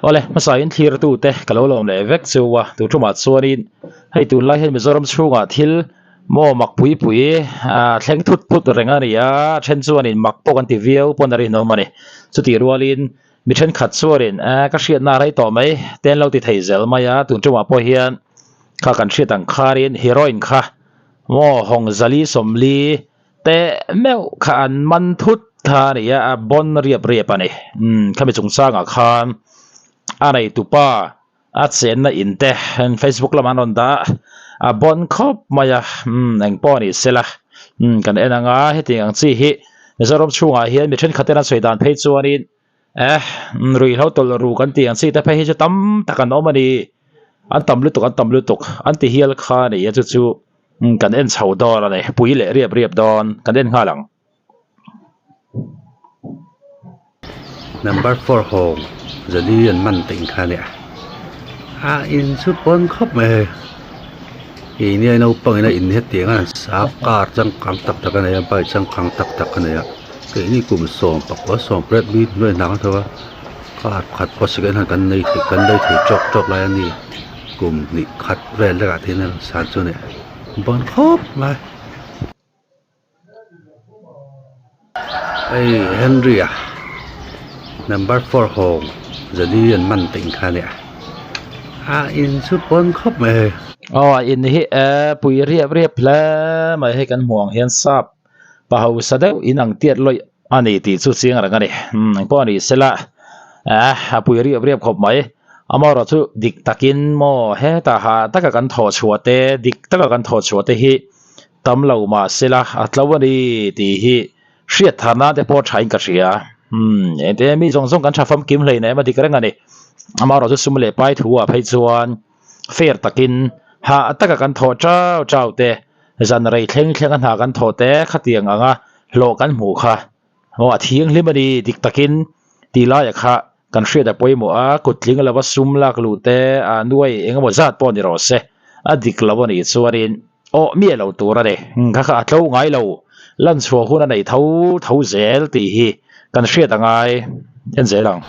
Awle, hmasa in thlir tute ka lo lawm leh vek chu a, tu tumah chuanin hei tunlai hian Mizoram chhungah thil maw mak pui pui ah thleng thut thut reng a ni a, then chuanin mak pawh kan ti viau pawn a rinawm a ni. Chutih rualin mi thenkhat chuanin eh ka hriatna a rei tawh mai te an lo ti thei zel mai a, tun tumah pawh hian kha kan hriat ang kharin heroin kha maw hawng zali sawmli Teh meuh kha an man thut kha a ni a, a bawn riap riap a ni. Umm khami chungchangah khan a neitupa a chenna in te Facebook lamah an rawn dah a, a bawn khawp mai a, umm eng pawh a ni sela, umm kan en anga hetiang ang chi hi Mizoram chhungah hian mi thenkhat ten an sawi dan phei chuanin eh ruihhlo tawlh ru kan tih ang chi te phei hi chu tam tak an awm a ni, an tam lutuk an tam lutuk an ti hial kha a ni a chu chu. Kan en chho dawn a ni, pui leh riap riap dawn, kan en nghal ang. Number four hawng zali an man tih kha nia a in chu pawn khawp mai hei keini a naupang ina in hetiang a sa car changkang tak tak a nei a bike changkang tak tak a nei a keini kum sawm pakua sawm pariat mi hnuai hnang tho a car pakhat pawh second hand kan nei thei kan lei thei tawk tawk lai a ni. Kum hnih khat vel lekah te hian san chu a ni bawn khawp mai. Hei Henry a number four hawng zali an man tih kha a nia a in chu pawn khawp mai hei. Aw a in hi eh pui riap riap hle mai hei kan hmuh ang hian sap pa hausa deuh in ang tiat lawih a ni tih chu chiang reng a ni umm engpawh a ni sela eh a pui riap riap khawp mai amaherawh chu dik takin maw hetah hah taka kan thawh chhuah te dik taka kan thawh chhuah te hi tam lo mah sela a tlo a ni tih hi hriat thar nan te pawh thain ka hria umm engte mi zawng zawng kan tha famkim hlei nem a dik reng a ni amaherawh chu sum leh pai thu ah phei chuan fair takin hah taka kan thawh chau chau te. Zan rei thleng thleng a hna kan thawh te khatiang anga hlawh kan hmuh kha aw a thianghlim a ni dik takin tih laiah kha kan hriat a pawimawh a, kut tling lova sum lak luh te a nuai eng emaw zat pawh ni rawh se a dik lo a nih chuanin aw miah lo tur a ni kha kha a tlo ngai lo lan chhuah hun a nei tho tho zel tih hi kan hriat a ngai en zel ang.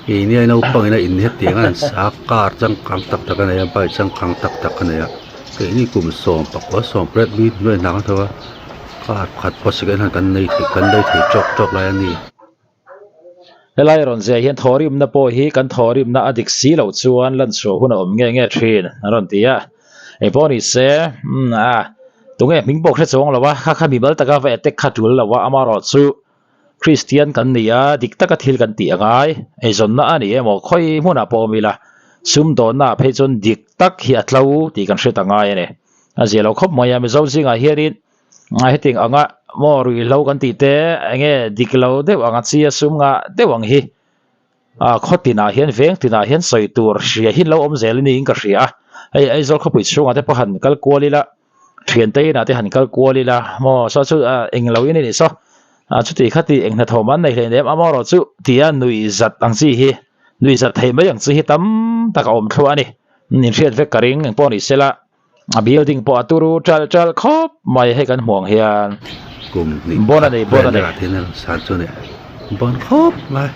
Keini a naupang ina in hetiang a an sa a car changkang tak tak a nei a bike changkang tak tak a nei a keini kum sawm pakua sawm pariat mi hnuai hnang tho a car pakhat pawh second hand kan nei thei kan lei thei tawk tawk lai a ni. Helai rawn ziah hian thawhrimna pawh hi kan thawhrimna a dik si loh chuan lan chhuah hun a awm nge nge thin a rawn ti a. Engpawh ni se umm a tunge hming pawh hre chuang lo a kha kha mimal taka va attack kha tul lo a amaherawh chu Kristian kan ni a dik taka thil kan tih a ngai. Eizawnna a ni emaw khawi hmunah pawh awm ila sumdawnna ah phei chuan dik tak hi a tlo tih kan hre ta ngai a ni. A zia lo khawp mai a Mizo zingah hianin hetiang anga maw ruihhlo kan tih te enge dik lo deuh ang a chi a sum ngah deuh ang hi ah khaw tinah hian veng tinah hian sawi tur hria hi lo awm zel niin ka hria a hei Aizawl khawpui chhungah te pawh han kal kual ila thian te inah te han kal kual ila maw saw chu ah englo in a nih saw ah chuti khati eng hnathawh an nei hlein em amaherawh chu tia nuih zat ang chi hi nuih zat thei mai ang chi hi tam tak a awm thluah a ni inhriat vek ka ring engpawh ni sela. A building pawh a turu ṭalh ṭalh khawp mai hei kan hmuh ang hian Kum hnih bawn a nei bawn a nei. vel hian san chu a ni bawn khawp mai.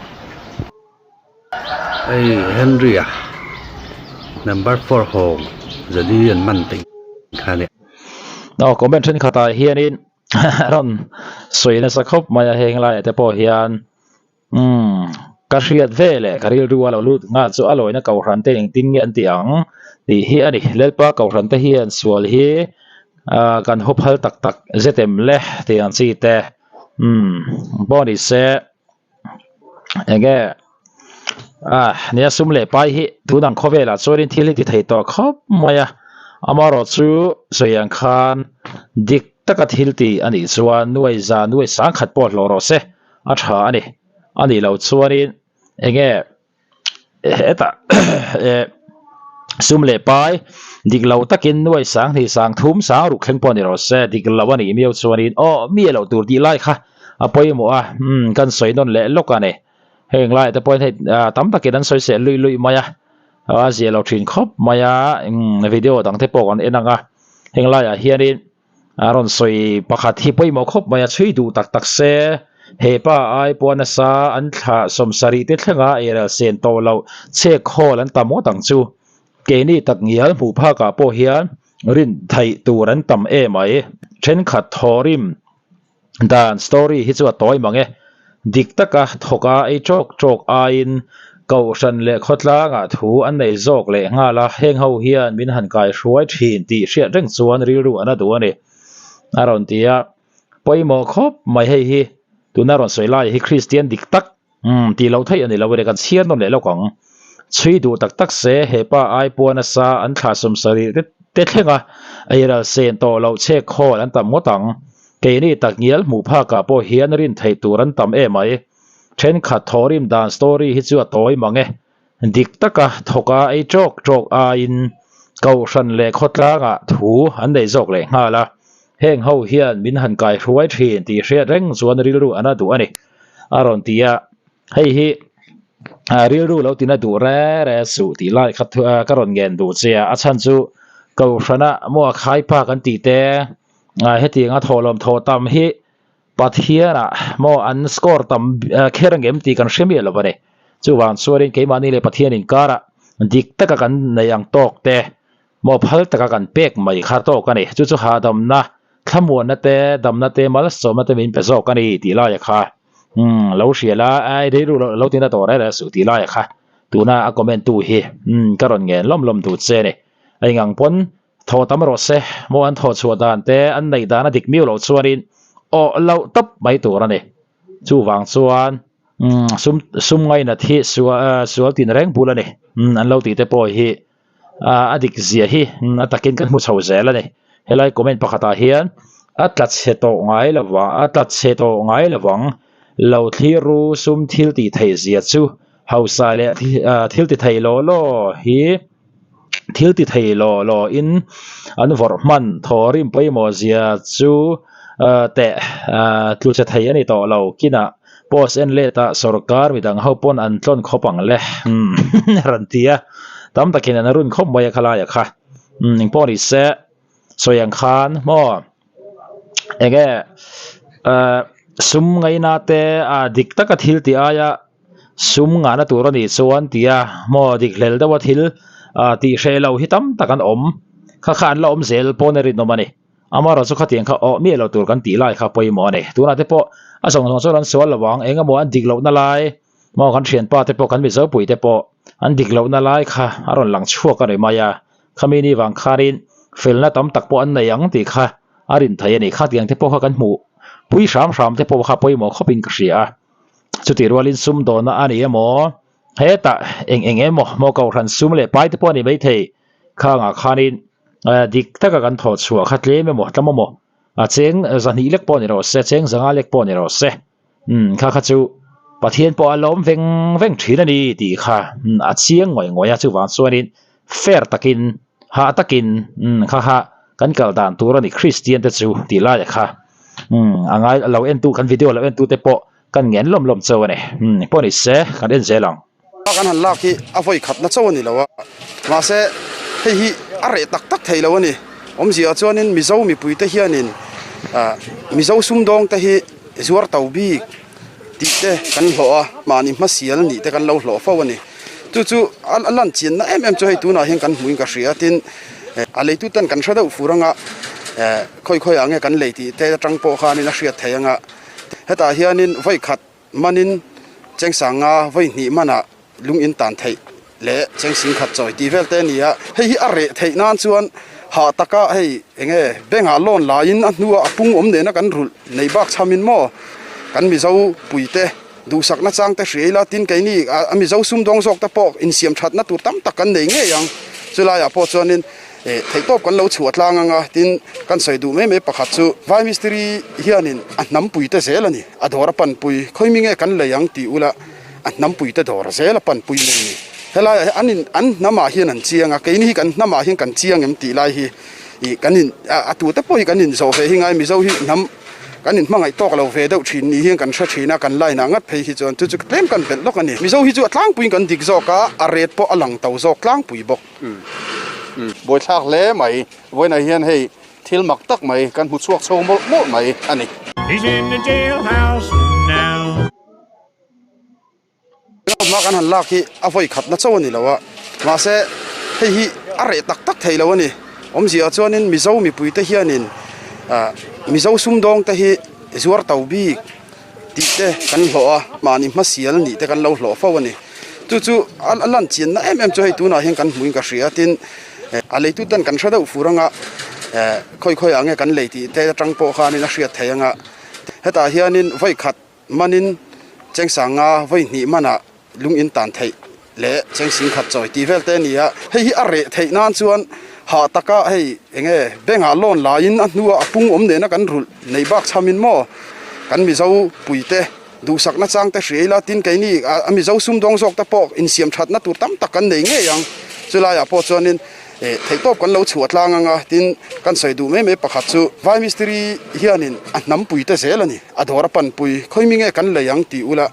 Hei Henry a number four hawng zali an man tih kha a ni. Aw comment thenkhatah hianin rawn sawi nasa khawp mai a heng laiah te pawh hian. Umm, ka hriat ve leh ka rilru a lo lut nghal chu a lawina kohhran te engtin nge an tih ang tih hi a ni. Lalpa kohhran te hian sual hi ah kan haw phal tak tak zet em le tih ang chi te. Umm, pawh ni se enge ah nia sum leh pai hi tun ang khawvelah chuanin thil hi ti thei tawh khawp mai a, amaherawh chu sawi ang khan dik taka thil tih a nih chuan nuai za nuai sangkhat pawh hlawh rawh se. A tha a ni. A nih loh chuanin enge hetah eh sum leh pai dik lo takin nuai sang hnih sang thum sang ruk thleng pawh ni rawh se dik lo a nih miau chuanin aw mi a loh tur tih lai kha a pawimawh a umm kan sawi nawn leh lawk a ni. Heng laiah te pawhin hei tam takin an sawi seh luih luih mai a a zia lo thin khawp mai a umm video dang te pawh kan en ang a heng laiah hianin. A rawn sawi pakhat hi pawimawh khawp mai a, chhui duh tak tak se, He pa ai pawh nasa an thla 70 te thlenga eiral sen tawh loh chhek khawl an tam ngawt ang chu. Keini tak ngial hmuh phakah pawh hian rin theih tur an tam em mai. Thenkhat thawhrim dan story hi chu a tawi mang e. Dik taka thawka ei tawk tawk aiin Kohhran leh khawtlangah thu an nei zawk leh nghal a, heng ho hian min han kaihruai thin tih hriat reng chuan rilru an a duh a ni, a rawn ti a. Pawimawh khawp mai hei hi tuna rawn sawi lai hi Kristian dik tak umm tih loh theih a ni lo e, kan chhiar nawn leh lawk ang. Chhui duh tak tak se he pa ai pua nasa an thla 70 te thleng a, eiral sen tawh loh chhek khawl an tam ngawt ang. Keini tak ngial hmuh phakah pawh hian rin theih tur an tam em mai. Thenkhat thawhrim dan story hi chu a tawi mang e. Dik taka thawka ei tawk tawk aiin Kohhran leh khawtlangah thu an nei zawk leh nghal a, heng ho hian min han kaihruai thin tih hriat reng chuan rilru an a duh a ni, a rawn ti a. Hei hi rilru lo tina duh re re suh tih lai kha ka rawn ngen duh che a, a chhan chu Kohhrana maw a khaipa kan tih te hetianga thawhlawm thawh tam hi Pathianah maw an score tam kher ang em tih kan hre miah lo a ni. Chuvang chuanin keimahni leh Pathian inkarah dik taka kan neih ang tawk te, maw phal taka kan pek mai kha tawk a ni. Chu chu hahdamna, thlamuanna te, damna te, malsawmna te min pe zawk a ni tih laia kha umm lo hria la, ai rilru lo tina tawh reng reng suh tih laia kha tuna a comment tu hi umm ka rawn ngen lawm lawm duh che a ni. A ingang pawn Thaw tam rawh se, maw an thaw chhuah dan te an neih dan a dik miau loh chuanin awh loh tawp mai tur a ni. Chuvang chuan sum sum ngainat hi sual tin reng bul a ni. An lo tih te pawh hi a dik zia hi a takin kan hmu chho zel a ni. Helai comment pakhatah hian a tla chhe tawh ngai lo vang a tla chhe tawh ngai lo vang lo thlir ru sum thil tih theih zia chu hausa leh thil ti thei law law hi Thil ti thei law law in an vawrh hman thaw rim pawimawh zia chu teh tlu che thei a ni tawh lo. Kinah post en let ah sorkar midang ho pawn an tlawn khawp ang le a rawn ti a, tam takin an run khawp mai a khalaia kha. Engpawh ni se sawi ang khan maw enge sum ngaina te dik taka thil tih aia Sum ngahna tur a nih chuan tia maw dik hlel deuha thil tih hreh lo hi tam tak an awm. Kha kha an la awm zel pawn a rinawm a ni. Amaherawh chu khatiang kha awh miah lo tur kan tih lai kha pawimawh a ni. Tunah te pawh a zawng zawng chuan an sual lo ang, eng emaw an dik lohna lai maw kan thianpa te pawh kan Mizopui te pawh an dik lohna lai kha a rawn lang chhuak a ni mai a. Khami ni vang khanin felna tam tak pawh an nei ang tih kha a rin theih a ni. Khatiang te pawh kha kan hmuh pui hram hram te pawh kha pawimawh khawpin ka hria a. Chutih rualin sumdawnna a ni emaw, hetah eng eng emaw maw kohhran sum leh pai te pawh a ni maithei. Khangah khanin dik taka kan thawh chhuah kha tlem emaw tlam emaw a cheng zahnih lek pawh ni rawh se, cheng zanga lek pawh ni rawh se. Umm kha kha chu Pathian pawh a lawm veng veng thin a ni tih kha a chiang ngawih ngawih a, chuvang chuanin fair takin hah takin umm kha kha kan kal dan tur a ni Kristian te chu tih laia kha umm a ngai lo entu kan video lo entu te pawh kan ngen lawm lawm chauh a ni umm pawh ni se kan en zel ang. Kan han lak hi a vawi khatna chauh a ni lo a, mahse hei hi a reh tak tak thei lo a ni. Awmzia chuanin Mizo mipuite hianin ah Mizo sumdawng te hi zuar to bik tih te kan hlawh a, mahni hmasial nih te kan lo hlawh fo a ni. Chu chu a lan chianna em em chu hei tunah hian kan hmuhin ka hria tin a leitu ten kan hre deuh fur anga eh khawi khawi ah nge kan lei tih te atang pawh khanin a hriat theih anga hetah hianin vawi khat manin chengsanga vawi hnih manah lung in tan theih leh chengsing khat chawi tih vel te a ni a, hei hi a reh theih nan chuan hah taka hei eng nge bank ah loan laiin a hnuah a pung awm nena kan rulh nei bak chhamin maw kan Mizo puite duhsakna chang te hria ila tin keini a Mizo sumdawng zawk te pawh insiam thatna tur tam tak kan nei ngei ang chulaiah pawh chuanin eh theihtawp kan lo chhuah tlang anga tin kan sawi duh mai mai pakhat chu vai mistiri hianin a hnampui te zel a ni a dawr a panpui khawi mi nge kan lei ang tih ula. A hnampuite dawr zel a panpui mai a ni. Helaiah hian an in an hnamah hian an chiang a, keini hi kan hnamah hian kan chiang em tih lai hi ih kan in a tute pawh hi kan in zawh ve hi ngai Mizo hi hnam kan in hmangaih tawk lo ve deuh thin ni hian kan hre thin a, kan line ah ngat phei hi chuan chu chu tlem kan belh lawk a ni. Mizo hi chu a tlangpuiin kan dik zawk a, a ret pawh a lang to zawk tlangpui bawk. Buaithlak hle mai, vawiinah hian hei thil mak tak mai kan hmu chhuak chho mawlh mawlh mai a ni. He's in the jailhouse now. Hetianga hma kan han lak hi a vawi khatna chauh a ni lo a, mahse hei hi a reh tak tak thei lo a ni. Awmzia chuanin Mizo mipuite hianin Mizo sumdawngte hi zuar to bik tih te kan hlawh a, mahni hmasial nih te kan lo hlawh fo a ni. Chu chu a lan chianna em em chu hei tunah hian kan hmuin ka hria tin a leituten kan hre deuh fur anga khawi khawiah nge kan lei tih te atang pawh khanin a hriat theih anga hetah hianin vawi khat manin chengsanga vawi hnih manah lung in tan theih leh chengsing khat chawi tih vel te a ni a, hei hi a reh theih nan chuan hah taka hei eng nge bank ah loan laiin a hnua a pung awm nena kan rulh nei bak chhamin maw kan Mizo puite duhsakna chang te hria ila tin keini a Mizo sumdawng zawk te pawh insiam thatna tur tam tak kan nei ngei ang chulaiah pawh chuanin eh theihtawp kan lo chhuah tlang anga tin kan sawi duh mai mai pakhat chu Vai mistiri hianin a hnampui te zel a ni. A dawr a panpui, khawi mi nge kan lei ang tih ula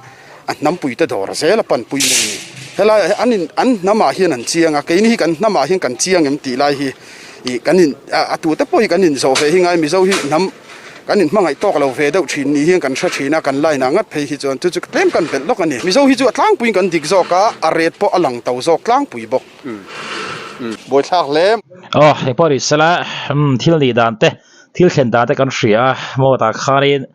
a hnampui te dawr zel a panpui mai a ni. Helaiah hian an in an hnamah hian an chiang a, keini hi kan hnamah hian kan chiang em tih lai hi ih kan in a tute pawh hi kan inzawh ve hi ngai Mizo hi hnam kan inhmangaih tawk lo ve deuh thin ni hian kan hre thin a, kan line ah ngat phei hi chuan chu chu tlem kan belh lawk a ni. Mizo hi chu a tlangpuiin kan dik zawk a, a ret pawh a lang to zawk tlangpui bawk. Buaithlak hle. Aw, engpawh ni sela, thil nih dan te Thil thlen dan te kan hria a, maw tah khanin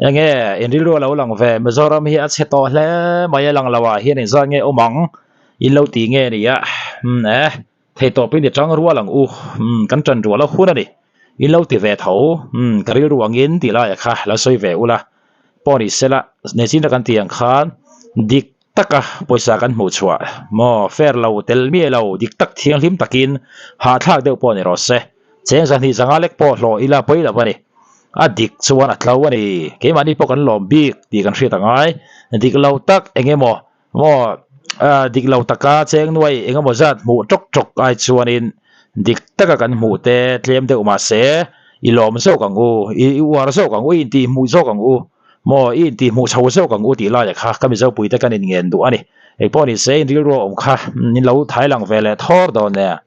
eng nge in rilru a lo lang ve, Mizoram hi a chhe tawh hle mai a lang lo ah hian inzat nge awm ang in lo ti nge ni a, umm e theihtawpin i tang rual ang u, umm kan tan rual a hun a ni, in lo ti ve tho, umm ka rilru angin tih laiah kha lo sawi ve ula, pawh ni sela nechin a kan tih ang khan dik taka pawisa kan hmuh chhuah maw fair lo tel miah lo dik tak thianghlim takin hahthlak deuh pawh ni rawh se. Cheng zahnih zanga lek pawh hlawh ila pawi lo a ni. A dik chuan a tlo a ni. Keimahni pawh kan lawm bik tih kan hriat a ngai. Dik lo tak eng emaw maw dik lo taka cheng nuai eng emaw zat hmuh tawk tawk ai chuanin dik taka kan hmuh te tlem deuh mahse i lawm zawk ang u, i uar zawk ang u, i intihhmuh zawk ang u maw i intihhmuh chho zawk ang u tih laiah kha ka Mizopuite kan inngen duh a ni. Engpawh nise in rilru a awm kha in lo thai lang ve leh thawr dawn nia.